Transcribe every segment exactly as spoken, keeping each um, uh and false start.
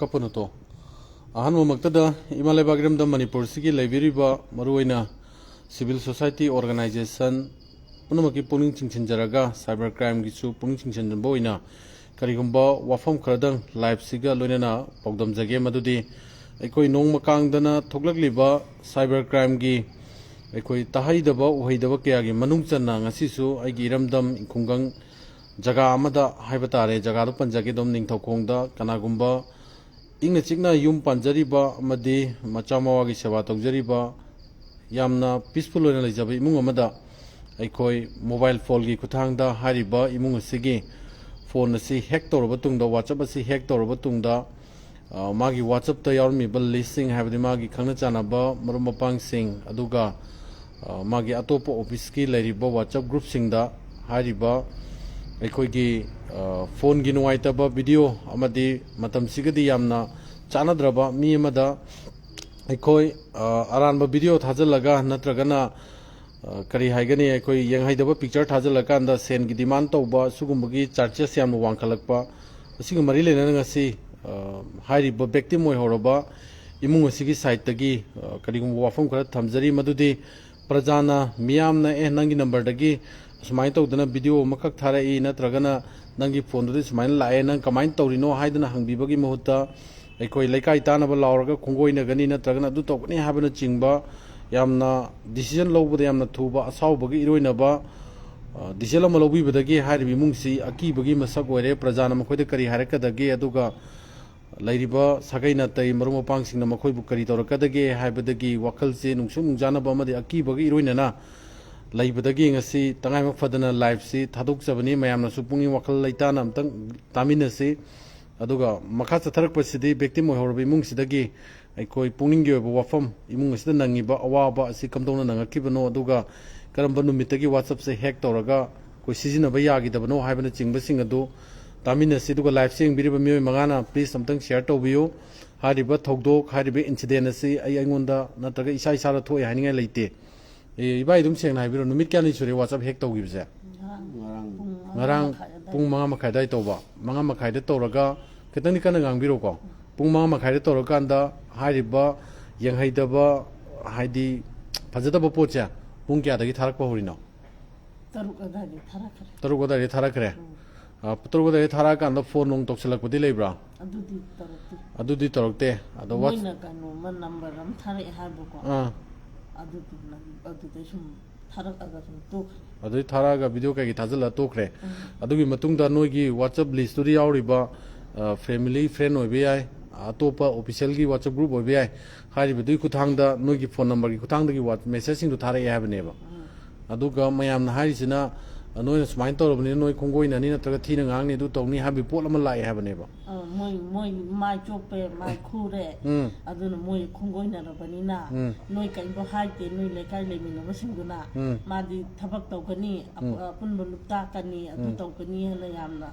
ꯀꯞꯄꯅꯨꯇꯣ꯫ ꯑꯍꯥꯟꯕꯃꯛꯇꯗ ꯏꯃꯥ ꯂꯩꯕꯥꯛ ꯏꯔꯝꯗꯝ ꯃꯅꯤꯄꯨꯔꯁꯤꯒꯤ ꯂꯩꯕꯤꯔꯤꯕ ꯃꯔꯨꯑꯣꯏꯅ civil society organization ꯄꯨꯝꯅꯃꯛꯀꯤ ꯄꯨꯛꯅꯤꯡ ꯆꯤꯡꯁꯤꯟꯖꯔꯒ cyber crimeꯒꯤꯁꯨ ꯄꯨꯛꯅꯤꯡ ꯆꯤꯡꯁꯤꯟꯕ ꯑꯣꯏꯅ ꯀꯔꯤꯒꯨꯝꯕ ꯋꯥꯐꯝ ꯈꯔꯗꯪ liveꯁꯤꯒ ꯂꯣꯏꯅꯅ ꯄꯥꯎꯗꯝꯖꯒꯦ꯫ ꯃꯗꯨꯗꯤ ꯑꯩꯈꯣꯏ ꯅꯣꯡꯃ ꯀꯥꯡꯗꯅ ꯊꯣꯛꯂꯛꯂꯤꯕ cyber crimeꯒꯤ ꯑꯩꯈꯣꯏ ꯇꯥꯍꯩꯗꯕ ꯎꯍꯩꯗꯕ ꯀꯌꯥꯒꯤ ꯃꯅꯨꯡ ꯆꯟꯅ ꯉꯁꯤꯁꯨ ꯑꯩꯒꯤ ꯏꯔꯝꯗꯝ ꯈꯨꯡꯒꯪ ꯖꯒꯥ ꯑꯃꯗ ꯍꯥꯏꯕ ꯇꯥꯔꯦ, ꯖꯒꯥꯗꯨ ꯄꯟꯖꯒꯦ ꯑꯗꯨꯝ, ꯅꯤꯡꯊꯧꯈꯣꯡꯗ ꯀꯅꯥꯒꯨꯝꯕ ꯏꯪꯅ ꯆꯤꯛꯅ ꯌꯨꯝ ꯄꯥꯟꯖꯔꯤꯕ ꯑꯃꯗꯤ ꯃꯆꯥ ꯃꯋꯥꯒꯤ ꯁꯦꯕꯥ ꯇꯧꯖꯔꯤꯕ ꯌꯥꯝꯅ peaceful ꯑꯣꯏꯅ ꯂꯩꯖꯕ ꯏꯃꯨꯡ ꯑꯃꯗ ꯑꯩꯈꯣꯏ mobile phoneꯒꯤ ꯈꯨꯠꯊꯥꯡꯗ ꯍꯥꯏꯔꯤꯕ ꯏꯃꯨꯡ ꯑꯁꯤꯒꯤ phone ꯑꯁꯤ hack ꯇꯧꯔꯕ ꯇꯨꯡꯗ, WhatsApp ꯑꯁꯤ hack ꯇꯧꯔꯕ ꯇꯨꯡꯗ, ꯑ, ꯃꯥꯒꯤ WhatsAppꯇ ꯌꯥꯎꯔꯝꯃꯤꯕ listꯁꯤꯡ, ꯍꯥꯏꯕꯗꯤ ꯃꯥꯒꯤ ꯈꯪꯅ ꯆꯥꯟꯅꯕ ꯃꯔꯨꯞ ꯃꯄꯥꯡꯁꯤꯡ, ꯑꯗꯨꯒ, ꯑ, ꯃꯥꯒꯤ ꯑꯇꯣꯞꯄ officeꯀꯤ ꯂꯩꯔꯤꯕ WhatsApp groupꯁꯤꯡꯗ ꯍꯥꯏꯔꯤꯕ ꯑꯩꯈꯣꯏꯒꯤ, ꯑ, phoneꯒꯤ ꯅꯨꯡꯉꯥꯏꯇꯕ video ꯑꯃꯗꯤ ꯃꯇꯝꯁꯤꯒꯗꯤ ꯌꯥꯝꯅ ꯆꯥꯟꯅꯗ꯭ꯔꯕ ꯃꯤ ꯑꯃꯗ ꯑꯩꯈꯣꯏ, ꯑ, ꯑꯔꯥꯟꯕ video ꯊꯥꯖꯤꯜꯂꯒ ꯅꯠꯇ꯭ꯔꯒꯅ ꯑ, ꯀꯔꯤ ꯍꯥꯏꯒꯅꯤ, ꯑꯩꯈꯣꯏ ꯌꯦꯡꯍꯩꯗꯕ picture ꯊꯥꯖꯤꯜꯂꯀꯥꯟꯗ ꯁꯦꯟꯒꯤ demand ꯇꯧꯕ, ꯁꯤꯒꯨꯝꯕꯒꯤ charges ꯌꯥꯝꯅ ꯋꯥꯡꯈꯠꯂꯛꯄ, ꯑꯁꯤꯒ ꯃꯔꯤ ꯂꯩꯅꯅ ꯉꯁꯤ, ꯑ, ꯍꯥꯏꯔꯤꯕ victim ꯑꯣꯏꯍꯧꯔꯕ ꯏꯃꯨꯡ ꯑꯁꯤꯒꯤ sideꯇꯒꯤ, ꯑ, ꯀꯔꯤꯒꯨꯝꯕ ꯋꯥꯐꯝ ꯈꯔ ꯊꯝꯖꯔꯤ꯫ ꯃꯗꯨꯗꯤ ꯄ꯭ꯔꯖꯥꯅ, ꯃꯤꯌꯥꯝꯅ, "ꯑꯦ, ꯅꯪꯒꯤ numberꯗꯒꯤ ꯑꯁꯨꯃꯥꯏꯅ ꯇꯧꯗꯅ video ꯑꯃꯈꯛ ꯊꯥꯔꯛꯏ, ꯅꯠꯇ꯭ꯔꯒꯅ ꯅꯪꯒꯤ phoneꯗꯨꯗ ꯁꯨꯃꯥꯏꯅ ꯂꯥꯛꯑꯦ, ꯅꯪ ꯀꯃꯥꯏꯅ ꯇꯧꯔꯤꯅꯣ?" ꯍꯥꯏꯗꯅ ꯍꯪꯕꯤꯕꯒꯤ ꯃꯍꯨꯠꯇ, ꯑꯩꯈꯣꯏ ꯂꯩꯀꯥꯏ ꯇꯥꯟꯅꯕ ꯂꯥꯎꯔꯒ ꯈꯣꯡꯒꯣꯏꯅꯒꯅꯤ ꯅꯠꯇ꯭ꯔꯒꯅ ꯑꯗꯨ ꯇꯧꯒꯅꯤ ꯍꯥꯏꯕꯅꯆꯤꯡꯕ ꯌꯥꯝꯅ decision ꯂꯧꯕꯗ ꯌꯥꯝꯅ ꯊꯨꯕ, ꯑꯁꯥꯎꯕꯒꯤ ꯏꯔꯣꯏꯅꯕ, ꯑ, decision ꯑꯃ ꯂꯧꯕꯤꯕꯗꯒꯤ ꯍꯥꯏꯔꯤꯕ ꯏꯃꯨꯡꯁꯤ ꯑꯀꯤꯕꯒꯤ ꯃꯁꯛ ꯑꯣꯏꯔꯦ꯫ ꯄ꯭ꯔꯖꯥꯅ ꯃꯈꯣꯏꯗ ꯀꯔꯤ ꯍꯥꯏꯔꯛꯀꯗꯒꯦ, ꯑꯗꯨꯒ ꯂꯩꯔꯤꯕ ꯁꯥꯒꯩ ꯅꯥꯇꯩ ꯃꯔꯨꯞ ꯃꯄꯥꯡꯁꯤꯡꯅ ꯃꯈꯣꯏꯕꯨ ꯀꯔꯤ ꯇꯧꯔꯛꯀꯗꯒꯦ ꯍꯥꯏꯕꯗꯒꯤ ꯋꯥꯈꯜꯁꯦ ꯅꯨꯡꯁꯨꯛ ꯅꯨꯡꯖꯥꯅꯕ ꯑꯃꯗꯤ ꯑꯀꯤꯕꯒ ꯏꯔꯣꯏꯅꯅ ꯂꯩꯕꯗꯒꯤ ꯉꯁꯤ ꯇꯉꯥꯏꯐꯗꯅ liveꯁꯤ ꯊꯥꯗꯣꯛꯆꯕꯅꯤ꯫ ꯃꯌꯥꯝꯅꯁꯨ ꯄꯨꯛꯅꯤꯡ ꯋꯥꯈꯜ ꯂꯩꯇꯥꯅ ꯑꯝꯇꯪ ꯇꯥꯃꯤꯟꯅꯁꯤ꯫ ꯑꯗꯨꯒ ꯃꯈꯥ ꯆꯠꯊꯔꯛꯄꯁꯤꯗꯤ victim ꯑꯣꯏꯍꯧꯔꯕ ꯏꯃꯨꯡꯁꯤꯗꯒꯤ ꯑꯩꯈꯣꯏ ꯄꯨꯛꯅꯤꯡꯒꯤ ꯑꯣꯏꯕ ꯋꯥꯐꯝ, ꯏꯃꯨꯡ ꯑꯁꯤꯗ ꯅꯪꯉꯤꯕ ꯑꯋꯥꯕ ꯑꯁꯤ ꯀꯝꯗꯧꯅ ꯅꯪꯉꯛꯈꯤꯕꯅꯣ, ꯑꯗꯨꯒ ꯀꯔꯝꯕ ꯅꯨꯃꯤꯠꯇꯒꯤ WhatsAppꯁꯦ hack ꯇꯧꯔꯒ ꯑꯩꯈꯣꯏ ꯁꯤꯖꯤꯟꯅꯕ ꯌꯥꯈꯤꯗꯕꯅꯣ ꯍꯥꯏꯕꯅꯆꯤꯡꯕꯁꯤꯡ ꯑꯗꯨ ꯇꯥꯃꯤꯟꯅꯁꯤ꯫ ꯑꯗꯨꯒ liveꯁꯦ ꯌꯦꯡꯕꯤꯔꯤꯕ ꯃꯤꯑꯣꯏ ꯃꯉꯥꯅ please ꯑꯝꯇꯪ share ꯇꯧꯕꯤꯌꯨ꯫ ꯍꯥꯏꯔꯤꯕ ꯊꯧꯗꯣꯛ, ꯍꯥꯏꯔꯤꯕ incident ꯑꯁꯤ ꯑꯩ ꯑꯩꯉꯣꯟꯗ ꯅꯠꯇ꯭ꯔꯒ ꯏꯁꯥ ꯏꯁꯥꯗ ꯊꯣꯛꯑꯦ ꯍꯥꯏꯅꯤꯡꯉꯥꯏ ꯂꯩꯇꯦ꯫ ꯑꯦ, ꯏꯕꯥꯏ, ꯑꯗꯨꯝ ꯁꯦꯡꯅ ꯍꯥꯏꯕꯤꯔꯣ, ꯅꯨꯃꯤꯠ ꯀꯌꯥꯅꯤ ꯁꯨꯔꯦ WhatsApp hack ꯇꯧꯈꯤꯕꯁꯦ? ꯉꯔꯥꯡ ꯄꯨꯡ ꯃꯉꯥ ꯃꯈꯥꯏ ꯑꯗꯥꯏ ꯇꯧꯕ, ꯃꯉꯥ ꯃꯈꯥꯏꯗ ꯇꯧꯔꯒ, ꯈꯤꯇꯪꯗꯤ ꯀꯟꯅ ꯉꯥꯡꯕꯤꯔꯣꯀꯣ꯫ ꯄꯨꯡ ꯃꯉꯥ ꯃꯈꯥꯏꯗ ꯇꯧꯔꯀꯥꯟꯗ ꯍꯥꯏꯔꯤꯕ ꯌꯦꯡꯍꯩꯗꯕ, ꯍꯥꯏꯗꯤ ꯐꯖꯗꯕ ꯄꯣꯠꯁꯦ ꯄꯨꯡ ꯀꯌꯥꯗꯒꯤ ꯊꯥꯔꯛꯄ ꯍꯧꯔꯤꯅꯣ? ꯇꯔꯨꯛ ꯑꯗꯥꯏꯗꯒꯤ ꯊꯥꯔꯛꯈ꯭ꯔꯦ꯫ ꯇꯔꯨꯛ ꯑꯗꯥꯏꯗꯒꯤ ꯊꯥꯔꯛꯈ꯭ꯔꯦ꯫ ꯎꯝ꯫ ꯑ, ꯇꯔꯨꯛ ꯑꯗꯥꯏꯗꯒꯤ ꯊꯥꯔꯛꯑꯀꯥꯟꯗ ꯐꯣꯟ ꯅꯨꯡ ꯇꯧꯁꯤꯜꯂꯛꯄꯗꯤ ꯂꯩꯕ꯭ꯔꯥ? ꯑꯗꯨꯗꯤ ꯇꯧꯔꯛꯇꯦ꯫ ꯑꯗꯨꯗꯤ ꯇꯧꯔꯛꯇꯦ꯫ ꯑꯗꯣ ꯋꯥꯠ- ꯃꯣꯏꯅ ꯀꯩꯅꯣꯝꯃ ꯅꯝꯕꯔ ꯑꯃ ꯊꯥꯔꯛꯑꯦ ꯍꯥꯏꯕꯀꯣ꯫ ꯑꯥ꯫ ꯑꯗꯨꯗꯨꯅ ꯑꯗꯨꯗꯩ ꯁꯨꯝ ꯊꯥꯔꯛꯑꯒ ꯁꯨꯝ ꯇꯣꯛꯈ꯭ꯔꯦ꯫ ꯑꯗꯨꯗꯩ ꯊꯥꯔꯛꯑꯒ ꯚꯤꯗꯤꯑꯣ ꯀꯩꯀꯩ ꯊꯥꯖꯤꯜꯂꯒ ꯇꯣꯛꯈ꯭ꯔꯦ꯫ ꯎꯝ꯫ ꯑꯗꯨꯒꯤ ꯃꯇꯨꯡꯗ ꯅꯣꯏꯒꯤ WhatsApp ꯂꯤꯁꯇꯨꯗ ꯌꯥꯎꯔꯤꯕ, ꯑ, ꯐꯦꯃꯤꯂꯤ ꯐ꯭ꯔꯦꯟ ꯑꯣꯏꯕ ꯌꯥꯏ, ꯑꯇꯣꯞꯄ ꯑꯣꯐꯤꯁꯤꯌꯦꯜꯒꯤ WhatsApp ꯒ꯭ꯔꯨꯞ ꯑꯣꯏꯕ ꯌꯥꯏ, ꯍꯥꯏꯔꯤꯕꯗꯨꯒꯤ ꯈꯨꯠꯊꯥꯡꯗ ꯅꯣꯏꯒꯤ ꯐꯣꯟ ꯅꯝꯕꯔꯒꯤ ꯈꯨꯠꯊꯥꯡꯗꯒꯤ ꯋꯥ-, ꯃꯦꯁꯦꯖꯁꯤꯡꯗꯣ ꯊꯥꯔꯛꯑꯦ ꯍꯥꯏꯕꯅꯦꯕ꯫ ꯎꯝ꯫ ꯑꯗꯨꯒ ꯃꯌꯥꯝꯅ ꯍꯥꯏꯔꯤꯁꯤꯅ, "ꯅꯣꯏꯅ ꯁꯨꯃꯥꯏꯅ ꯇꯧꯔꯕꯅꯤꯅ ꯅꯣꯏ ꯈꯣꯡꯒꯣꯏꯅꯅꯤ ꯅꯠꯇ꯭ꯔꯒ ꯊꯤꯅ ꯉꯥꯡꯅꯤ, ꯑꯗꯨ ꯇꯧꯅꯤ" ꯍꯥꯏꯕꯒꯤ ꯄꯣꯠ ꯑꯃ ꯂꯥꯛꯑꯦ ꯍꯥꯏꯕꯅꯦꯕ꯫ ꯑ, ꯃꯣꯏ ꯃꯣꯏ ꯃꯥꯏ ꯆꯣꯞꯄꯦ, ꯃꯥꯏ ꯈꯨꯔꯦ꯫ ꯎꯝ꯫ ꯑꯗꯨꯅ ꯃꯣꯏ ꯈꯣꯡꯒꯣꯏꯅꯔꯕꯅꯤꯅ ꯎꯝ꯫ ꯅꯣꯏ ꯀꯔꯤꯝꯇ ꯍꯥꯏꯗꯦ, ꯅꯣꯏ ꯂꯩꯀꯥꯏ ꯂꯩꯃꯤꯟꯅꯕꯁꯤꯡꯗꯨꯅ꯫ ꯎꯝ꯫ ꯃꯥꯗꯤ ꯊꯕꯛ ꯇꯧꯒꯅꯤ, ꯑꯄ-, ꯎꯝ꯫ ꯑꯄꯨꯟꯕ ꯂꯨꯞ ꯇꯥꯛꯀꯅꯤ, ꯑꯗꯨ ꯎꯝ꯫ ꯇꯧꯒꯅꯤ ꯍꯥꯏꯅ ꯌꯥꯝꯅ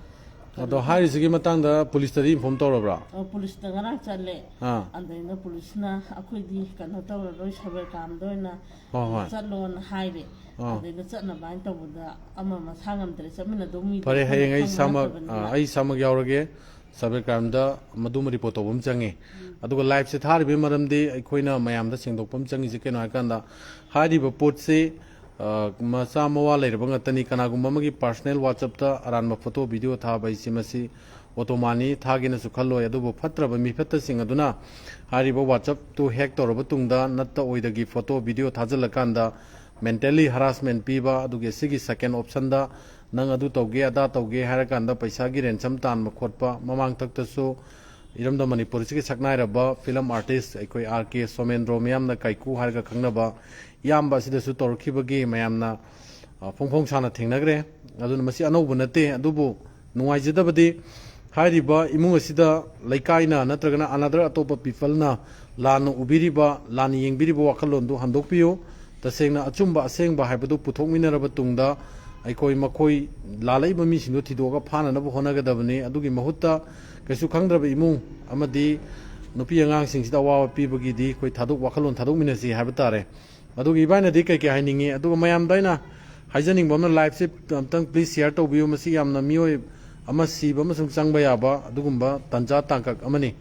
ꯑꯗꯣ ꯍꯥꯏꯔꯤꯁꯤꯒꯤ ꯃꯇꯥꯡꯗ ꯄꯨꯂꯤꯁꯇꯗꯤ ꯏꯟꯐꯣꯝ ꯇꯧꯔꯕ꯭ꯔꯥ? ꯑ, ꯄꯨꯂꯤꯁꯇ ꯉꯔꯥꯡ ꯆꯠꯂꯦ꯫ ꯑꯥ꯫ ꯑꯗꯩꯅ ꯄꯨꯂꯤꯁꯅ ꯑꯩꯈꯣꯏꯗꯤ ꯀꯩꯅꯣ ꯇꯧꯔꯔꯣꯏ, ꯁꯥꯏꯕꯔ ꯀ꯭ꯔꯥꯏꯝꯗ ꯑꯣꯏꯅ ꯍꯣꯏ, ꯍꯣꯏ꯫ ꯆꯠꯂꯣꯅ ꯍꯥꯏꯔꯦ꯫ ꯑꯥ꯫ ꯑꯗꯩꯗ ꯆꯠꯅꯕ ꯍꯥꯏꯅ ꯇꯧꯕꯗ ꯑꯃ ꯃꯁꯥ ꯉꯝꯗ꯭ꯔꯦ, ꯆꯠꯃꯤꯟꯅꯗꯧ ꯃꯤꯗꯣ ꯐꯔꯦ, ꯑꯩꯈꯣꯏꯅ ꯍꯌꯦꯡ ꯑꯩ ꯈꯪꯕ ꯏꯁꯥꯃꯛ, ꯅꯠꯇꯕꯅꯤꯅ꯫ ꯑ, ꯑꯩ ꯏꯁꯥꯃꯛ ꯌꯥꯎꯔꯒꯦ꯫ ꯁꯥꯏꯕꯔ ꯀ꯭ꯔꯥꯏꯝꯗ ꯃꯗꯨꯃ ꯔꯤꯄꯣꯔꯠ ꯇꯧꯕ ꯑꯃ ꯆꯪꯉꯤ꯫ ꯑꯗꯨꯒ ꯂꯥꯏꯚꯁꯦ ꯊꯥꯔꯤꯕꯒꯤ ꯃꯔꯝꯗꯤ ꯑꯩꯈꯣꯏꯅ ꯃꯌꯥꯝꯗ ꯁꯦꯡꯗꯣꯛꯄ ꯑꯃ ꯆꯪꯉꯤꯁꯦ ꯀꯩꯅꯣ ꯍꯥꯏꯀꯥꯟꯗ, ꯍꯥꯏꯔꯤꯕ ꯄꯣꯠꯁꯤ, ꯑ, ꯃꯆꯥ ꯃꯋꯥ ꯂꯩꯔꯕ ꯉꯥꯛꯇꯅꯤ꯫ ꯀꯅꯥꯒꯨꯝꯕ ꯑꯃꯒꯤ ꯄꯥꯔꯁꯣꯅꯦꯜ WhatsApp-ꯇ ꯑꯔꯥꯟꯕ ꯐꯣꯇꯣ, ꯚꯤꯗꯤꯑꯣ ꯊꯥꯕ ꯍꯥꯏꯁꯤ ꯃꯁꯤ ꯑꯣꯇꯣꯃꯥꯅꯤ ꯊꯥꯒꯦꯅꯁꯨ ꯈꯜꯂꯣꯏ꯫ ꯑꯗꯨꯕꯨ ꯐꯠꯇ꯭ꯔꯕ ꯃꯤꯐꯠꯇꯁꯤꯡ ꯑꯗꯨꯅ ꯍꯥꯏꯔꯤꯕ WhatsApp-ꯇꯨ ꯍꯦꯛ ꯇꯧꯔꯕ ꯇꯨꯡꯗ ꯅꯠꯇ ꯑꯣꯏꯗꯒꯤ ꯐꯣꯇꯣ, ꯚꯤꯗꯤꯑꯣ ꯊꯥꯖꯤꯜꯂꯀꯥꯟꯗ mentally harassment ꯄꯤꯕ, ꯑꯗꯨꯒꯤ ꯑꯁꯤꯒꯤ second option-ꯗ ꯅꯪ ꯑꯗꯨ ꯇꯧꯒꯦ, ꯑꯗꯥ ꯇꯧꯒꯦ ꯍꯥꯏꯔꯀꯥꯟꯗ ꯄꯩꯁꯥꯒꯤ ꯔꯦꯟꯁꯝ ꯇꯥꯟꯕ ꯈꯣꯠꯄ, ꯃꯃꯥꯡꯊꯛꯇꯁꯨ ꯏꯔꯝꯗꯝ ꯃꯅꯤꯄꯨꯔꯁꯤꯒꯤ ꯁꯛꯅꯥꯏꯔꯕ ꯐꯤꯂꯝ ꯑꯥꯔꯇꯤꯁ ꯑꯩꯈꯣꯏ ꯑꯥꯔ ꯀꯦ ꯁꯣꯃꯦꯟꯗ꯭ꯔꯣ ꯃꯤꯌꯥꯝꯅ ꯀꯥꯏꯀꯨ ꯍꯥꯏꯔꯒ ꯈꯪꯅꯕ ꯏꯌꯥꯝꯕ ꯑꯁꯤꯗꯁꯨ ꯇꯧꯔꯛꯈꯤꯕꯒꯤ ꯃꯌꯥꯝꯅ, ꯑ, ꯐꯣꯡ ꯐꯣꯡ ꯁꯥꯅ ꯊꯦꯡꯅꯈ꯭ꯔꯦ꯫ ꯑꯗꯨꯅ ꯃꯁꯤ ꯑꯅꯧꯕ ꯅꯠꯇꯦ, ꯑꯗꯨꯕꯨ ꯅꯨꯡꯉꯥꯏꯖꯗꯕꯗꯤ ꯍꯥꯏꯔꯤꯕ ꯏꯃꯨꯡ ꯑꯁꯤꯗ ꯂꯩꯀꯥꯏꯅ ꯅꯠꯇ꯭ꯔꯒꯅ another ꯑꯇꯣꯞꯄ people-ꯅ ꯂꯥꯟꯅ ꯎꯕꯤꯔꯤꯕ, ꯂꯥꯟꯅ ꯌꯦꯡꯕꯤꯔꯤꯕ ꯋꯥꯈꯜꯂꯣꯟꯗꯨ ꯍꯟꯗꯣꯛꯄꯤꯌꯨ꯫ ꯇꯁꯦꯡꯅ ꯑꯆꯨꯝꯕ ꯑꯁꯦꯡꯕ ꯍꯥꯏꯕꯗꯨ ꯄꯨꯊꯣꯛꯃꯤꯟꯅꯔꯕ ꯇꯨꯡꯗ ꯑꯩꯈꯣꯏ ꯃꯈꯣꯏ ꯂꯥꯜꯂꯛꯏꯕ ꯃꯤꯁꯤꯡꯗꯨ ꯊꯤꯗꯣꯛꯑꯒ ꯐꯥꯅꯅꯕ ꯍꯣꯠꯅꯒꯗꯕꯅꯤ꯫ ꯑꯗꯨꯒꯤ ꯃꯍꯨꯠꯇ ꯀꯩꯁꯨ ꯈꯪꯗ꯭ꯔꯕ ꯏꯃꯨꯡ ꯑꯃꯗꯤ ꯅꯨꯄꯤ ꯑꯉꯥꯡꯁꯤꯡꯁꯤꯗ ꯑꯋꯥꯕ ꯄꯤꯕꯒꯤꯗꯤ ꯑꯩꯈꯣꯏ ꯊꯥꯗꯣꯛ-, ꯋꯥꯈꯜꯂꯣꯟ ꯊꯥꯗꯣꯛꯃꯤꯟꯅꯁꯤ ꯍꯥꯏꯕ ꯇꯥꯔꯦ꯫ ꯑꯗꯨꯒ ꯏꯕꯥꯏꯅꯗꯤ ꯀꯩ ꯀꯩ ꯍꯥꯏꯅꯤꯡꯉꯤ? ꯑꯗꯨꯒ ꯃꯌꯥꯝꯗ ꯑꯩꯅ ꯍꯥꯏꯖꯅꯤꯡꯕ ꯑꯃꯅ, live-ꯁꯦ ꯑꯝꯇꯪ please share ꯇꯧꯕꯤꯌꯨ꯫ ꯃꯁꯤ ꯌꯥꯝꯅ ꯃꯤꯑꯣꯏ ꯑꯃ ꯁꯤꯕ ꯑꯃꯁꯨꯡ ꯆꯪꯕ ꯌꯥꯕ ꯑꯗꯨꯒꯨꯝꯕ ꯇꯟꯖꯥ ꯇꯥꯡꯀꯛ ꯑꯃꯅꯤ꯫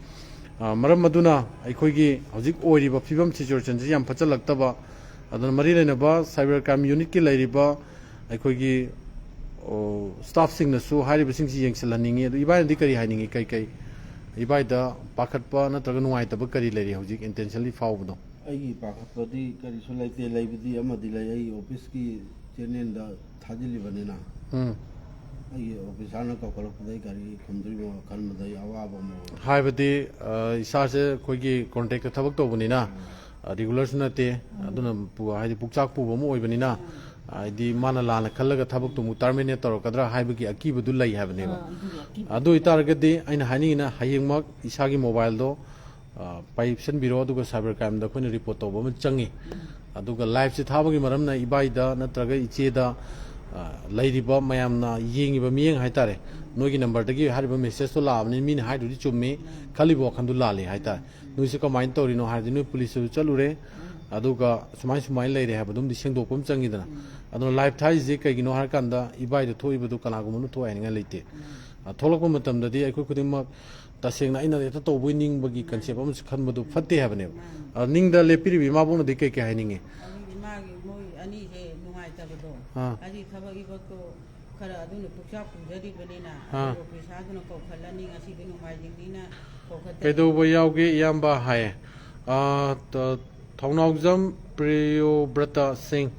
ꯑ, ꯃꯔꯝ ꯑꯗꯨꯅ ꯑꯩꯈꯣꯏꯒꯤ ꯍꯧꯖꯤꯛ ꯑꯣꯏꯔꯤꯕ ꯐꯤꯕꯝ, ꯁꯤꯆꯨꯋꯦꯁꯟꯁꯤ ꯌꯥꯝ ꯐꯠꯆꯜꯂꯛꯇꯕ, ꯑꯗꯨꯅ ꯃꯔꯤ ꯂꯩꯅꯕ ꯁꯥꯏꯕꯔ ꯀ꯭ꯔꯥꯏꯝ ꯌꯨꯅꯤꯠꯀꯤ ꯂꯩꯔꯤꯕ ꯑꯩꯈꯣꯏꯒꯤ, ꯑꯣ, ꯁ꯭ꯇꯥꯐꯁꯤꯡꯅꯁꯨ ꯍꯥꯏꯔꯤꯕꯁꯤꯡꯁꯤ ꯌꯦꯡꯁꯤꯜꯍꯟꯅꯤꯡꯉꯤ꯫ ꯑꯗꯨ ꯏꯕꯥꯏꯅꯗꯤ ꯀꯔꯤ ꯍꯥꯏꯅꯤꯡꯉꯤ? ꯀꯩ ꯀꯩ ꯏꯕꯥꯏꯗ ꯄꯥꯈꯠꯄ ꯅꯠꯇ꯭ꯔꯒ ꯅꯨꯡꯉꯥꯏꯇꯕ ꯀꯔꯤ ꯂꯩꯔꯤ ꯍꯧꯖꯤꯛ ꯏꯟꯇꯦꯟꯁꯟꯂꯤ ꯐꯥꯎꯕꯗꯣ? ꯑꯩꯒꯤ ꯄꯥꯈꯠꯄꯗꯤ ꯀꯔꯤꯁꯨ ꯂꯩꯇꯦ꯫ ꯂꯩꯕꯗꯤ ꯑꯃꯗꯤ ꯂꯩ, ꯑꯩ ꯑꯣꯐꯤꯁꯀꯤ ꯆꯦꯅꯦꯜꯗ ꯊꯥꯖꯤꯜꯂꯤꯕꯅꯤꯅ꯫ ꯎꯝ꯫ ꯑꯩꯒꯤ ꯑꯣꯐꯤꯁꯥꯔꯅ ꯀꯧꯈꯠꯂꯛꯄꯗ ꯑꯩ ꯒꯥꯔꯤ ꯈꯨꯝꯗ꯭ꯔꯤꯕ ꯈꯟꯕꯗ ꯑꯩ ꯑꯋꯥꯕ ꯑꯃ ꯑꯣꯏ꯫ ꯍꯥꯏꯕꯗꯤ, ꯑ, ꯏꯁꯥꯁꯦ ꯑꯩꯈꯣꯏꯒꯤ ꯀꯣꯟꯇ꯭ꯔꯦꯛꯇ ꯊꯕꯛ ꯇꯧꯕꯅꯤꯅ, ꯎꯝ꯫ ꯑ, ꯔꯤꯒꯨꯂꯔꯁꯨ ꯅꯠꯇꯦ꯫ ꯎꯝ꯫ ꯑꯗꯨꯅ ꯄꯨ-, ꯍꯥꯏꯗꯤ ꯄꯨꯛꯆꯥꯛ ꯄꯨꯕ ꯑꯃ ꯑꯣꯏꯕꯅꯤꯅ, ꯎꯝ꯫ ꯍꯥꯏꯗꯤ ꯃꯥꯅ ꯂꯥꯟꯅ ꯈꯜꯂꯒ ꯊꯕꯛꯇꯨ ꯑꯃꯨꯛ ꯇꯔꯃꯤꯅꯦꯠ ꯇꯧꯔꯛꯀꯗ꯭ꯔꯥ ꯍꯥꯏꯕꯒꯤ ꯑꯀꯤꯕꯗꯨ ꯂꯩ ꯍꯥꯏꯕꯅꯦꯕ꯫ ꯑꯥ, ꯑꯗꯨꯒꯤ ꯑꯀꯤꯕ꯫ ꯑꯗꯨ ꯑꯣꯏꯇꯥꯔꯒꯗꯤ ꯑꯩꯅ ꯍꯥꯏꯅꯤꯡꯉꯤꯅ ꯍꯌꯦꯡꯃꯛ ꯏꯁꯥꯒꯤ ꯃꯣꯕꯥꯏꯜꯗꯣ, ꯑ, ꯄꯥꯏꯁꯟꯕꯤꯔꯣ, ꯑꯗꯨꯒ ꯁꯥꯏꯕꯔ ꯀ꯭ꯔꯥꯏꯝꯗ ꯑꯩꯈꯣꯏꯅ ꯔꯤꯄꯣꯔꯠ ꯇꯧꯕ ꯑꯃ ꯆꯪꯉꯤ꯫ ꯎꯝ꯫ ꯑꯗꯨꯒ ꯂꯥꯏꯚꯁꯦ ꯊꯥꯕꯒꯤ ꯃꯔꯝꯅ ꯏꯕꯥꯏꯗ ꯅꯠꯇ꯭ꯔꯒ ꯏꯆꯦꯗ, ꯑ, ꯂꯩꯔꯤꯕ ꯃꯌꯥꯝꯅ ꯌꯦꯡꯉꯤꯕ ꯃꯤꯠꯌꯦꯡ ꯍꯥꯏꯇꯥꯔꯦ, ꯎꯝ꯫ ꯅꯣꯏꯒꯤ ꯅꯝꯕꯔꯗꯒꯤ ꯍꯥꯏꯔꯤꯕ ꯃꯦꯁꯦꯖꯇꯣ ꯂꯥꯛꯑꯕꯅꯤ, ꯃꯤꯅ ꯍꯥꯏꯗꯨꯗꯤ ꯆꯨꯝꯃꯤ, ꯎꯝ꯫ ꯈꯜꯂꯤꯕ ꯋꯥꯈꯜꯗꯨ ꯂꯥꯜꯂꯤ ꯍꯥꯏꯇꯥꯔꯦ꯫ ꯎꯝ꯫ ꯅꯣꯏꯁꯦ ꯀꯃꯥꯏꯅ ꯇꯧꯔꯤꯅꯣ ꯍꯥꯏꯔꯗꯤ, ꯅꯣꯏ ꯄꯨꯂꯤꯁꯇꯁꯨ ꯆꯠꯂꯨꯔꯦ, ꯎꯝ꯫ ꯑꯗꯨꯒ ꯁꯨꯃꯥꯏ ꯁꯨꯃꯥꯏꯅ ꯂꯩꯔꯦ ꯍꯥꯏꯕꯗꯨꯝꯗꯤ ꯁꯦꯡꯗꯣꯛꯄ ꯑꯃ ꯆꯪꯉꯤꯗꯅ꯫ ꯎꯝ꯫ ꯑꯗꯨꯅ ꯂꯥꯏꯚ ꯊꯥꯔꯤꯁꯦ ꯀꯩꯒꯤꯅꯣ ꯍꯥꯏꯔꯀꯥꯟꯗ, ꯏꯕꯥꯏꯗ ꯊꯣꯛꯏꯕꯗꯨ ꯀꯅꯥꯒꯨꯝꯕꯅ ꯊꯣꯛꯑꯦ ꯍꯥꯏꯅꯤꯡꯉꯥꯏ ꯂꯩꯇꯦ꯫ ꯎꯝ꯫ ꯑ, ꯊꯣꯛꯂꯛꯄ ꯃꯇꯝꯗꯗꯤ ꯑꯩꯈꯣꯏ ꯈꯨꯗꯤꯡꯃꯛ ꯇꯁꯦꯡꯅ ꯑꯩꯅ ꯍꯦꯛꯇ ꯇꯧꯕꯣꯏ ꯅꯤꯡꯕꯒꯤ ꯀꯟꯁꯦꯞ ꯑꯃꯁꯨ ꯈꯟꯕꯗꯨ ꯐꯠꯇꯦ ꯍꯥꯏꯕꯅꯦꯕ꯫ ꯃꯥꯅꯤ꯫ ꯑ, ꯅꯤꯡꯗ ꯂꯦꯞꯄꯤꯔꯤꯕ ꯏꯃꯥꯕꯣꯛꯅꯗꯤ ꯀꯩ ꯀꯩ ꯍꯥꯏꯅꯤꯡꯉꯤ? ꯑꯗꯨꯗꯤ ꯃꯥꯒꯤ ꯃꯣꯏ ꯑꯅꯤꯁꯦ ꯅꯨꯡꯉꯥꯏꯇꯕꯗꯣ, ꯑꯥ꯫ ꯍꯥꯏꯗꯤ ꯊꯕꯛ ꯏꯕꯛꯇꯣ ꯈꯔ ꯑꯗꯨꯅ ꯄꯨꯛꯆꯥꯛ ꯄꯨꯖꯔꯤꯕꯅꯤꯅ, ꯑꯥ꯫ ꯑꯗꯨ ꯑꯣꯐꯤꯁꯥꯔꯗꯨꯅ ꯀꯧꯈꯠꯂꯅꯤ, ꯉꯁꯤꯗꯤ ꯅꯣꯡꯃꯥꯏꯖꯤꯡꯅꯤꯅ ꯀꯧꯈꯠꯇ꯭ꯔꯦ꯫ ꯀꯩꯗꯧꯕ ꯌꯥꯎꯒꯦ ꯏꯌꯥꯝꯕ ꯍꯥꯏꯌꯦ꯫ ꯑꯥ, ꯇ-, ꯊꯧꯅꯥꯎꯖꯝ ꯄ꯭ꯔꯤꯌꯣꯕ꯭ꯔꯇ ꯁꯤꯡ,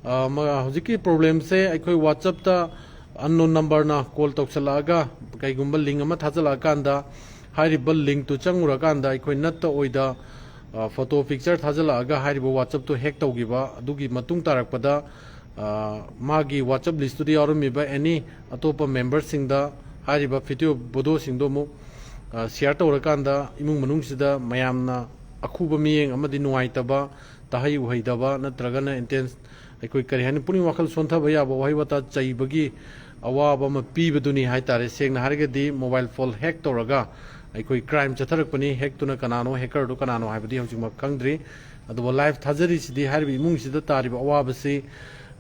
ꯑꯥ, ꯃ-, ꯍꯧꯖꯤꯛꯀꯤ ꯄ꯭ꯔꯣꯕ꯭ꯂꯦꯝꯁꯦ ꯑꯩꯈꯣꯏ WhatsApp-ꯇ unknown number-ꯅ call ꯇꯧꯁꯜꯂꯛꯑꯒ, ꯀꯩꯒꯨꯝꯕ link ꯑꯃ ꯊꯥꯖꯜꯂꯛꯑꯀꯥꯟꯗ, ꯍꯥꯏꯔꯤꯕ link-ꯇꯨ ꯆꯪꯉꯨꯔꯀꯥꯟꯗ ꯑꯩꯈꯣꯏ ꯅꯠꯇ ꯑꯣꯏꯗ, ꯑ, photo picture ꯊꯥꯖꯜꯂꯛꯑꯒ ꯍꯥꯏꯔꯤꯕ WhatsApp-ꯇꯨ hack ꯇꯧꯈꯤꯕ, ꯑꯗꯨꯒꯤ ꯃꯇꯨꯡ ꯇꯥꯔꯛꯄꯗ, ꯑ, ꯃꯥꯒꯤ WhatsApp list-ꯇꯨꯗ ꯌꯥꯎꯔꯝꯃꯤꯕ any ꯑꯇꯣꯞꯄ member-ꯁꯤꯡꯗ ꯍꯥꯏꯔꯤꯕ video, ꯚꯤꯗꯤꯑꯣꯁꯤꯡꯗꯣ ꯑꯃꯨꯛ, ꯑ, share ꯇꯧꯔꯀꯥꯟꯗ ꯏꯃꯨꯡ ꯃꯅꯨꯡꯁꯤꯗ ꯃꯌꯥꯝꯅ ꯑꯈꯨꯕ ꯃꯤꯠꯌꯦꯡ ꯑꯃꯗꯤ ꯅꯨꯡꯉꯥꯏꯇꯕ, ꯇꯥꯍꯩ ꯎꯍꯩꯗꯕ ꯅꯠꯇ꯭ꯔꯒꯅ intense ꯑꯩꯈꯣꯏ ꯀꯔꯤ ꯍꯥꯏꯅꯤ, ꯄꯨꯛꯅꯤꯡ ꯋꯥꯈꯜ ꯁꯣꯟꯊꯕ ꯌꯥꯕ ꯋꯥꯍꯩ ꯋꯥꯇꯥ ꯆꯩꯕꯒꯤ ꯑꯋꯥꯕ ꯑꯃ ꯄꯤꯕꯗꯨꯅꯤ ꯍꯥꯏꯇꯥꯔꯦ꯫ ꯁꯦꯡꯅ ꯍꯥꯏꯔꯒꯗꯤ mobile phone hack ꯇꯧꯔꯒ ꯑꯩꯈꯣꯏ crime ꯆꯠꯊꯔꯛꯄꯅꯤ꯫ Hack-ꯇꯨꯅ ꯀꯅꯥꯅꯣ, hacker-ꯗꯨ ꯀꯅꯥꯅꯣ ꯍꯥꯏꯕꯗꯤ ꯍꯧꯖꯤꯛꯃꯛ ꯈꯪꯗ꯭ꯔꯤ꯫ ꯑꯗꯨꯕꯨ live ꯊꯥꯖꯔꯤꯁꯤꯗꯤ ꯍꯥꯏꯔꯤꯕ ꯏꯃꯨꯡꯁꯤꯗ ꯇꯥꯔꯤꯕ ꯑꯋꯥꯕꯁꯤ,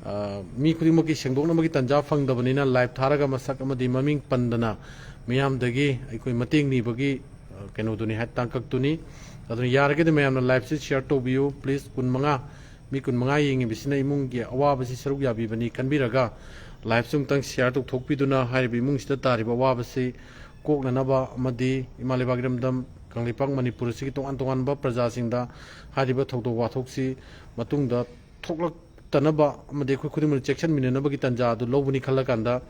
ꯑ, ꯃꯤ ꯈꯨꯗꯤꯡꯃꯛꯀꯤ ꯁꯦꯡꯗꯣꯛꯅꯕꯒꯤ ꯇꯥꯟꯖꯥ ꯐꯪꯗꯕꯅꯤꯅ live ꯊꯥꯔꯒ ꯃꯁꯛ ꯑꯃꯗꯤ ꯃꯃꯤꯡ ꯄꯟꯗꯅ ꯃꯤꯌꯥꯝꯗꯒꯤ ꯑꯩꯈꯣꯏ ꯃꯇꯦꯡ ꯅꯤꯕꯒꯤ ꯀꯩꯅꯣꯗꯨꯅꯤ ꯍꯥꯏ, ꯇꯥꯡꯀꯛꯇꯨꯅꯤ꯫ ꯑꯗꯨꯅ ꯌꯥꯔꯒꯗꯤ ꯃꯌꯥꯝꯅ live ꯁꯤ share ꯇꯧꯕꯤꯌꯨ please꯫ ꯀꯨꯟꯃꯉꯥ, ꯃꯤ ꯀꯨꯟꯃꯉꯥ ꯌꯦꯡꯉꯤꯕꯁꯤꯅ ꯏꯃꯨꯡꯒꯤ ꯑꯋꯥꯕꯁꯤ ꯁꯔꯨꯛ ꯌꯥꯕꯤꯕꯅꯤ ꯈꯟꯕꯤꯔꯒ live ꯁꯤ ꯑꯃꯨꯛꯇꯪ share ꯇꯧꯊꯣꯛꯄꯤꯗꯨꯅ ꯍꯥꯏꯔꯤꯕ ꯏꯃꯨꯡꯁꯤꯗ ꯇꯥꯔꯤꯕ ꯑꯋꯥꯕꯁꯤ ꯀꯣꯛꯅꯅꯕ ꯑꯃꯗꯤ ꯏꯃꯥ ꯂꯩꯕꯥꯛ ꯏꯔꯝꯗꯝ ꯀꯪꯂꯩꯄꯥꯛ ꯃꯅꯤꯄꯨꯔ ꯑꯁꯤꯒꯤ ꯇꯣꯉꯥꯟ ꯇꯣꯉꯥꯟꯕ ꯄ꯭ꯔꯖꯥꯁꯤꯡꯗ ꯍꯥꯏꯔꯤꯕ ꯊꯧꯗꯣꯛ ꯋꯥꯊꯣꯛꯁꯤ ꯃꯇꯨꯡꯗ ꯊꯣꯛꯂꯛꯇꯅꯕ ꯑꯃꯗꯤ ꯑꯩꯈꯣꯏ ꯈꯨꯗꯤꯡꯃꯛ ꯆꯦꯛꯁꯤꯟꯃꯤꯟꯅꯅꯕꯒꯤ ꯇꯥꯟꯖꯥ ꯑꯗꯨ ꯂꯧꯕꯅꯤ ꯈꯜꯂꯀꯥꯟꯗ,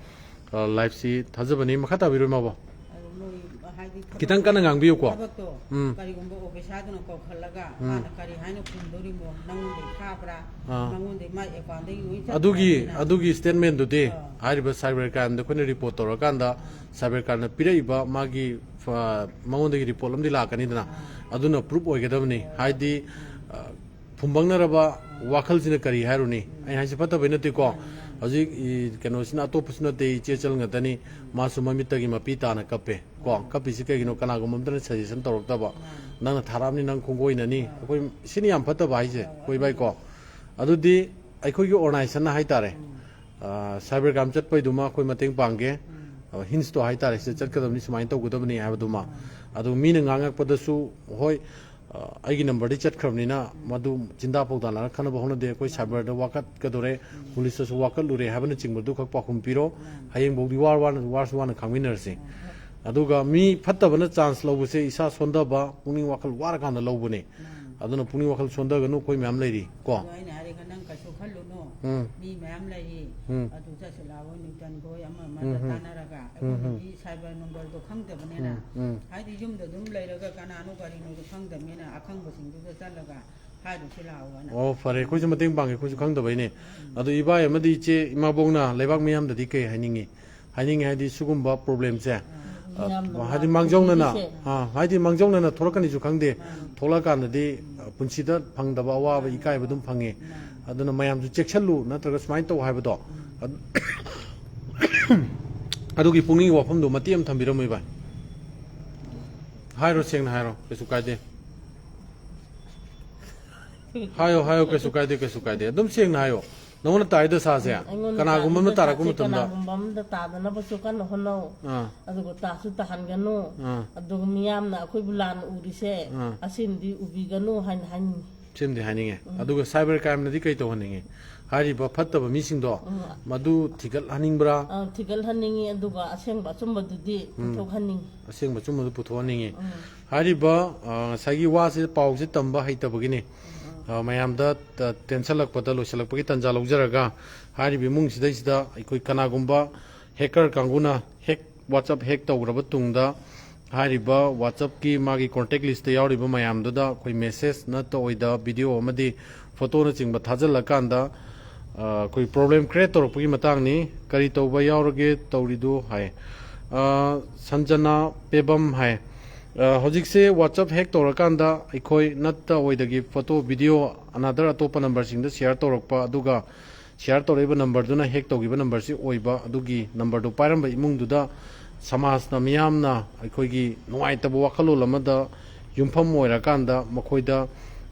ꯑ, live ꯁꯤ ꯊꯥꯖꯕꯅꯤ꯫ ꯃꯈꯥ ꯇꯥꯕꯤꯔꯣ, ꯏꯃꯥꯕꯣ꯫ ꯑꯗꯨ ꯃꯣꯏ ꯍꯥꯏꯗꯤ ꯊꯕꯛ ꯈꯤꯇꯪ ꯀꯟꯅ ꯉꯥꯡꯕꯤꯌꯨꯀꯣ꯫ ꯊꯕꯛꯇꯣ ꯎꯝ꯫ ꯀꯔꯤꯒꯨꯝꯕ officer ꯗꯨꯅ ꯀꯧꯈꯠꯂꯒ ꯎꯝ꯫ ꯃꯥꯅ ꯀꯔꯤ ꯍꯥꯏꯅ ꯈꯨꯝꯗꯣꯔꯤꯃꯣ? ꯅꯪꯉꯣꯟꯗꯩ ꯊꯥꯕ꯭ꯔꯥ? ꯑꯥ꯫ ꯃꯉꯣꯟꯗꯩ ꯃꯥꯏ account ꯗꯒꯤ ꯂꯣꯏ ꯑꯗꯨꯒꯤ, ꯆꯠꯈ꯭ꯔꯕꯅꯤꯅ꯫ ꯑꯗꯨꯒꯤ statement ꯗꯨꯗꯤ ꯑꯥ꯫ ꯍꯥꯏꯔꯤꯕ cyber crime ꯗ ꯑꯩꯈꯣꯏꯅ report ꯇꯧꯔꯀꯥꯟꯗ ꯑꯥ꯫ Cyber crime ꯅ ꯄꯤꯔꯛꯏꯕ ꯃꯥꯒꯤ, ꯑ, ꯃꯉꯣꯟꯗꯒꯤ report ꯑꯃꯗꯤ ꯂꯥꯛꯀꯅꯤꯗꯅ, ꯑꯥ꯫ ꯑꯗꯨꯅ proof ꯑꯣꯏꯒꯗꯕꯅꯤ꯫ ꯑꯥ꯫ ꯍꯥꯏꯗꯤ, ꯎꯝ꯫ ꯑ, ꯐꯨꯝꯕꯪꯅꯔꯕ ꯋꯥꯈꯜꯁꯤꯅ ꯀꯔꯤ ꯍꯥꯏꯔꯨꯅꯤ? ꯑꯩꯅ ꯍꯥꯏꯁꯦ ꯐꯠꯇꯕꯩ ꯅꯠꯇꯦꯀꯣ꯫ ꯍꯧꯖꯤꯛ ꯏ-, ꯀꯩꯅꯣꯁꯤꯅ, ꯑꯇꯣꯞꯄꯁꯨ ꯅꯠꯇꯦ, ꯏꯆꯦ ꯆꯜ ꯉꯥꯛꯇꯅꯤ꯫ ꯃꯥꯁꯨ ꯃꯃꯤꯠꯇꯒꯤ ꯃꯄꯤ ꯇꯥꯅ ꯀꯞꯄꯦ ꯀꯣ꯫ ꯀꯞꯄꯤꯁꯤ ꯀꯩꯒꯤꯅꯣ? ꯀꯅꯥꯒꯨꯝꯕ ꯑꯝꯇꯅ suggestion ꯇꯧꯔꯛꯇꯕ꯫ ꯅꯪꯅ ꯊꯥꯔꯛꯑꯕꯅꯤ, ꯅꯪ ꯈꯣꯡꯒꯣꯏꯅꯅꯤ꯫ ꯑꯩꯈꯣꯏ ꯁꯤꯅ ꯌꯥꯝ ꯐꯠꯇꯕ ꯍꯥꯏꯁꯦ, ꯑꯩꯈꯣꯏ ꯏꯕꯥꯏ ꯀꯣ꯫ ꯑꯗꯨꯗꯤ ꯑꯩꯈꯣꯏꯒꯤ organization ꯅ ꯍꯥꯏꯇꯥꯔꯦ, ꯑ, cyber crime ꯆꯠꯄꯩꯗꯨꯃ ꯑꯩꯈꯣꯏ ꯃꯇꯦꯡ ꯄꯥꯡꯒꯦ꯫ ꯑ, hints ꯇꯣ ꯍꯥꯏꯇꯥꯔꯦ, ꯁꯤꯗ ꯆꯠꯀꯗꯕꯅꯤ, ꯁꯨꯃꯥꯏꯅ ꯇꯧꯒꯗꯕꯅꯤ ꯍꯥꯏꯕꯗꯨꯃ꯫ ꯑꯗꯨ ꯃꯤꯅ ꯉꯥꯡꯉꯛꯄꯗꯁꯨ, ꯍꯣꯏ, ꯑ, ꯑꯩꯒꯤ number ꯗꯤ ꯆꯠꯈ꯭ꯔꯕꯅꯤꯅ ꯃꯗꯨ ꯆꯤꯟꯗꯥ ꯄꯥꯎꯗꯥ ꯂꯥꯛꯅ ꯈꯟꯅꯕ ꯍꯧꯅꯗꯦ꯫ ꯑꯩꯈꯣꯏ cyber ꯗ ꯋꯥꯀꯠꯀꯗꯣꯔꯦ, ꯄꯨꯂꯤꯁꯇꯁꯨ ꯋꯥꯀꯠꯂꯨꯔꯦ ꯍꯥꯏꯕꯅꯆꯤꯡꯕꯗꯨ ꯈꯛ ꯄꯥꯎꯈꯨꯝ ꯄꯤꯔꯣ꯫ ꯍꯌꯦꯡꯐꯥꯎꯗꯤ ꯋꯥꯔ ꯋꯥꯅ, ꯋꯥꯔꯁꯨ ꯋꯥꯅ ꯈꯥꯡꯃꯤꯟꯅꯔꯁꯤ꯫ ꯑꯗꯨꯒ ꯃꯤ ꯐꯠꯇꯕꯅ chance ꯂꯧꯕꯁꯦ ꯏꯁꯥ ꯁꯣꯟꯊꯕ, ꯄꯨꯛꯅꯤꯡ ꯋꯥꯈꯜ ꯋꯥꯔꯀꯥꯟꯗ ꯂꯧꯕꯅꯦ꯫ ꯑꯗꯨꯅ ꯄꯨꯛꯅꯤꯡ ꯋꯥꯈꯜ ꯁꯣꯟꯊꯒꯅꯨ, ꯑꯩꯈꯣꯏ ꯃꯌꯥꯝ ꯂꯩꯔꯤ ꯀꯣ꯫ ꯑꯗꯣ ꯑꯩꯅ ꯍꯥꯏꯔꯦ, ꯅꯪ ꯀꯩꯁꯨ ꯈꯜꯂꯨꯅꯨ꯫ ꯎꯝ꯫ ꯃꯤ ꯃꯌꯥꯝ ꯂꯩꯔꯤ꯫ ꯎꯝ꯫ ꯑꯗꯨ ꯆꯠꯁꯤ ꯂꯥꯛꯑꯣ, ꯅ꯭ꯌꯨꯇꯟ ꯈꯣꯏ ꯑꯃ ꯑꯃꯗ ꯎꯝ, ꯎꯝ꯫ ꯇꯥꯟꯅꯔꯒ꯫ ꯎꯝ, ꯎꯝ꯫ ꯑꯩꯈꯣꯏꯒꯤꯗꯤ cyber number ꯗꯣ ꯈꯪꯗꯕꯅꯤꯅ꯫ ꯎꯝ, ꯎꯝ꯫ ꯍꯥꯏꯗꯤ ꯌꯨꯝꯗ ꯑꯗꯨꯝ ꯂꯩꯔꯒ ꯀꯅꯥꯅꯣ ꯀꯔꯤꯅꯣꯗꯣ ꯈꯪꯗꯕꯅꯤꯅ ꯑꯈꯪꯕꯁꯤꯡꯗꯨꯗ ꯆꯠꯂꯒ ꯍꯥꯏꯔꯨꯁꯤ ꯂꯥꯛꯑꯣꯅ꯫ ꯑꯣ, ꯐꯔꯦ, ꯑꯩꯈꯣꯏꯁꯨ ꯃꯇꯦꯡ ꯄꯥꯡꯒꯦ, ꯑꯩꯈꯣꯏꯁꯨ ꯈꯪꯗꯕꯩꯅꯦ꯫ ꯑꯗꯣ ꯏꯕꯥꯏ ꯑꯃꯗꯤ ꯏꯆꯦ ꯏꯃꯥꯕꯣꯛꯅ ꯂꯩꯕꯥꯛ ꯃꯤꯌꯥꯝꯗꯗꯤ ꯀꯩ ꯍꯥꯏꯅꯤꯡꯉꯤ? ꯍꯥꯏꯅꯤꯡꯉꯤ ꯍꯥꯏꯗꯤ ꯁꯤꯒꯨꯝꯕ problem ꯁꯦ, ꯑ, ꯃꯌꯥꯝ ꯍꯥꯏꯗꯤ ꯃꯥꯡꯖꯧꯅꯅ, ꯄꯨꯝꯕꯤꯁꯦ꯫ ꯑ, ꯍꯥꯏꯗꯤ ꯃꯥꯡꯖꯧꯅꯅ ꯊꯣꯛꯂꯛꯀꯅꯤꯁꯨ ꯈꯪꯗꯦ꯫ ꯊꯣꯛꯂꯛꯑꯀꯥꯟꯗꯗꯤ, ꯑ, ꯄꯨꯟꯁꯤꯗ ꯐꯪꯗꯕ ꯑꯋꯥꯕ, ꯏꯀꯥꯏꯕ ꯑꯗꯨꯝ ꯐꯪꯉꯤ꯫ ꯑꯗꯨꯅ ꯃꯌꯥꯝꯁꯨ ꯆꯦꯛꯁꯤꯜꯂꯨ, ꯅꯠꯇ꯭ꯔꯒ ꯁꯨꯃꯥꯏꯅ ꯇꯧ ꯍꯥꯏꯕꯗꯣ꯫ ꯑꯗꯨ-, ꯑꯗꯨꯒꯤ ꯄꯨꯛꯅꯤꯡꯒꯤ ꯋꯥꯐꯝꯗꯣ ꯃꯇꯦꯛ ꯑꯃ ꯊꯝꯕꯤꯔꯝꯃꯨ, ꯏꯕꯥꯏ꯫ ꯍꯥꯏꯔꯣ, ꯁꯦꯡꯅ ꯍꯥꯏꯔꯣ, ꯀꯩꯁꯨ ꯀꯥꯏꯗꯦ꯫ ꯍꯥꯏꯌꯣ, ꯍꯥꯏꯌꯣ, ꯀꯩꯁꯨ ꯀꯥꯏꯗꯦ, ꯀꯩꯁꯨ ꯀꯥꯏꯗꯦ꯫ ꯑꯗꯨꯝ ꯁꯦꯡꯅ ꯍꯥꯏꯌꯣ꯫ ꯅꯉꯣꯟꯗ ꯇꯥꯏ ꯗꯁꯥꯁꯦ? ꯑꯩꯉꯣꯟꯗ ꯀꯅꯥꯒꯨꯝꯕ ꯑꯃꯅ ꯇꯥꯔꯤꯕ ꯇꯥꯔꯛꯄ ꯖꯥꯠꯁꯦ ꯃꯇꯝꯗ? ꯀꯅꯥꯒꯨꯝꯕ ꯑꯃꯗ ꯇꯥꯗꯅꯕꯁꯨ ꯀꯟꯅ ꯍꯣꯠꯅꯧ꯫ ꯑꯥ꯫ ꯑꯗꯨꯒ ꯇꯥꯁꯨ ꯇꯥꯍꯟꯒꯅꯨ꯫ ꯑꯥ꯫ ꯑꯗꯨꯒ ꯃꯤꯌꯥꯝꯅ ꯑꯩꯈꯣꯏꯕꯨ ꯂꯥꯟꯅ ꯎꯔꯤꯁꯦ ꯑꯥ꯫ ꯑꯁꯤꯃꯗꯤ ꯎꯕꯤꯒꯅꯨ ꯍꯥꯏꯅ ꯍꯥꯏꯅꯤꯡꯉꯤ꯫ ꯁꯤꯃꯗꯤ ꯍꯥꯏꯅꯤꯡꯉꯦ꯫ ꯑꯗꯨꯒ cyber crimeꯅꯗꯤ ꯀꯩ ꯇꯧꯍꯟꯅꯤꯡꯉꯤ? ꯍꯥꯏꯔꯤꯕ ꯐꯠꯇꯕ ꯃꯤꯁꯤꯡꯗꯣ ꯃꯗꯨ ꯊꯤꯒꯠꯍꯟꯅꯤꯡꯕ꯭ꯔꯥ? ꯑ, ꯊꯤꯒꯠꯍꯟꯅꯤꯡꯉꯤ꯫ ꯑꯗꯨꯒ ꯑꯁꯦꯡꯕ ꯑꯆꯨꯝꯕꯗꯨꯗꯤ ꯄꯨꯊꯣꯛꯍꯟꯅꯤꯡꯉꯤ꯫ ꯑꯁꯦꯡꯕ ꯑꯆꯨꯝꯕꯗꯨ ꯄꯨꯊꯣꯛꯍꯟꯅꯤꯡꯉꯤ꯫ ꯍꯥꯏꯔꯤꯕ, ꯑ, ꯉꯁꯥꯏꯒꯤ ꯋꯥꯁꯦ, ꯄꯥꯎꯁꯦ ꯇꯝꯕ ꯍꯩꯇꯕꯒꯤꯅꯤ꯫ ꯑ, ꯃꯌꯥꯝꯗ ꯇ-, ꯇꯦꯟꯁꯜꯂꯛꯄꯗ, ꯂꯣꯏꯁꯤꯜꯂꯛꯄꯒꯤ ꯇꯥꯟꯖꯥ ꯂꯧꯖꯔꯒ, ꯍꯥꯏꯔꯤꯕ ꯏꯃꯨꯡꯁꯤꯗꯩꯁꯤꯗ ꯑꯩꯈꯣꯏ ꯀꯅꯥꯒꯨꯝꯕ hacker ꯀꯥꯡꯕꯨꯅ hack, WhatsApp hack ꯇꯧꯈ꯭ꯔꯕ ꯇꯨꯡꯗ, ꯍꯥꯏꯔꯤꯕ WhatsAppꯀꯤ ꯃꯥꯒꯤ contact listꯇ ꯌꯥꯎꯔꯤꯕ ꯃꯌꯥꯝꯗꯨꯗ ꯑꯩꯈꯣꯏ message ꯅꯠꯇ ꯑꯣꯏꯗ video ꯑꯃꯗꯤ photoꯅꯆꯤꯡꯕ ꯊꯥꯖꯤꯜꯂꯀꯥꯟꯗ, ꯑ, ꯑꯩꯈꯣꯏ problem create ꯇꯧꯔꯛꯄꯒꯤ ꯃꯇꯥꯡꯅꯤ꯫ ꯀꯔꯤ ꯇꯧꯕ ꯌꯥꯎꯔꯒꯦ ꯇꯧꯔꯤꯗꯨ ꯍꯥꯏ꯫ ꯑ, ꯁꯟꯖꯅꯥ ꯄꯦꯕꯝ ꯍꯥꯏ꯫ ꯑ, ꯍꯧꯖꯤꯛꯁꯦ WhatsApp hack ꯇꯧꯔꯀꯥꯟꯗ ꯑꯩꯈꯣꯏ ꯅꯠꯇ ꯑꯣꯏꯗꯒꯤ photo, video, another ꯑꯇꯣꯞꯄ numberꯁꯤꯡꯗ share ꯇꯧꯔꯛꯄ, ꯑꯗꯨꯒ share ꯇꯧꯔꯛꯏꯕ numberꯗꯨꯅ hack ꯇꯧꯈꯤꯕ numberꯁꯤ ꯑꯣꯏꯕ, ꯑꯗꯨꯒꯤ numberꯗꯨ ꯄꯥꯏꯔꯝꯕ ꯏꯃꯨꯡꯗꯨꯗ ꯁꯃꯥꯖꯅ, ꯃꯤꯌꯥꯝꯅ ꯑꯩꯈꯣꯏꯒꯤ ꯅꯨꯡꯉꯥꯏꯇꯕ ꯋꯥꯈꯜꯂꯣꯟ ꯑꯃꯗ ꯌꯨꯝꯐꯝ ꯑꯣꯏꯔꯀꯥꯟꯗ ꯃꯈꯣꯏꯗ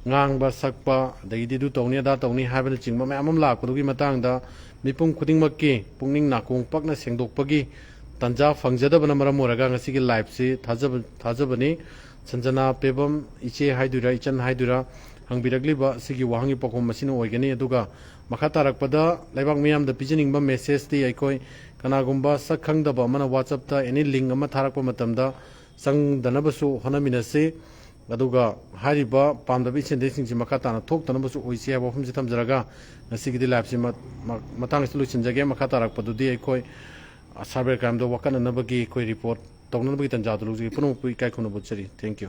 ꯉꯥꯡꯕ, ꯁꯛꯄ, ꯑꯗꯒꯤꯗꯤ ꯑꯗꯨ ꯇꯧꯅꯤ, ꯑꯗꯥ ꯇꯧꯅꯤ ꯍꯥꯏꯕꯅꯆꯤꯡꯕ ꯃꯌꯥꯝ ꯑꯃ ꯂꯥꯛꯄꯗꯨꯒꯤ ꯃꯇꯥꯡꯗ ꯃꯤꯄꯨꯝ ꯈꯨꯗꯤꯡꯃꯛꯀꯤ ꯄꯨꯛꯅꯤꯡ ꯅꯥꯀꯣꯡ ꯄꯛꯅ ꯁꯦꯡꯗꯣꯛꯄꯒꯤ ꯇꯥꯟꯖꯥ ꯐꯪꯖꯗꯕꯅ ꯃꯔꯝ ꯑꯣꯏꯔꯒ ꯉꯁꯤꯒꯤ liveꯁꯤ ꯊꯥꯖꯕ-, ꯊꯥꯖꯕꯅꯤ꯫ ꯁꯟꯖꯅꯥ ꯄꯦꯕꯝ ꯏꯆꯦ ꯍꯥꯏꯗꯣꯏꯔꯥ, ꯏꯆꯟ ꯍꯥꯏꯗꯣꯏꯔꯥ, ꯍꯪꯕꯤꯔꯛꯂꯤꯕ ꯑꯁꯤꯒꯤ ꯋꯥꯍꯪꯒꯤ ꯄꯥꯎꯈꯨꯝ ꯑꯁꯤꯅ ꯑꯣꯏꯒꯅꯤ꯫ ꯑꯗꯨꯒ ꯃꯈꯥ ꯇꯥꯔꯛꯄꯗ ꯂꯩꯕꯥꯛ ꯃꯤꯌꯥꯝꯗ ꯄꯤꯖꯅꯤꯡꯕ messageꯇꯤ, ꯑꯩꯈꯣꯏ ꯀꯅꯥꯒꯨꯝꯕ ꯁꯛ ꯈꯪꯗꯕ ꯑꯃꯅ WhatsAppꯇ any link ꯑꯃ ꯊꯥꯔꯛꯄ ꯃꯇꯝꯗ ꯆꯪꯗꯅꯕꯁꯨ ꯍꯣꯠꯅꯃꯤꯟꯅꯁꯤ꯫ ꯑꯗꯨꯒ ꯍꯥꯏꯔꯤꯕ ꯄꯥꯝꯗꯕ incidentꯁꯤꯡꯁꯤ ꯃꯈꯥ ꯇꯥꯅ ꯊꯣꯛꯇꯅꯕꯁꯨ ꯑꯣꯏꯁꯤ ꯍꯥꯏꯕ ꯋꯥꯐꯝꯁꯤ ꯊꯝꯖꯔꯒ ꯉꯁꯤꯒꯤꯗꯤ liveꯁꯤ ꯃ-, ꯃ-, ꯃꯇꯥꯡ ꯑꯁꯤꯗ ꯂꯣꯏꯁꯤꯟꯖꯒꯦ꯫ ꯃꯈꯥ ꯇꯥꯔꯛꯄꯗꯨꯗꯤ ꯑꯩꯈꯣꯏ cyber crimeꯗ ꯋꯥꯀꯠꯅꯅꯕꯒꯤ ꯑꯩꯈꯣꯏ report ꯇꯧꯅꯅꯕꯒꯤ ꯇꯥꯟꯖꯥꯗꯨ ꯂꯧꯖꯒꯦ꯫ ꯄꯨꯝꯅꯃꯛꯄꯨ ꯏꯀꯥꯏ ꯈꯨꯝꯅꯕ ꯎꯠꯆꯔꯤ꯫ Thank you꯫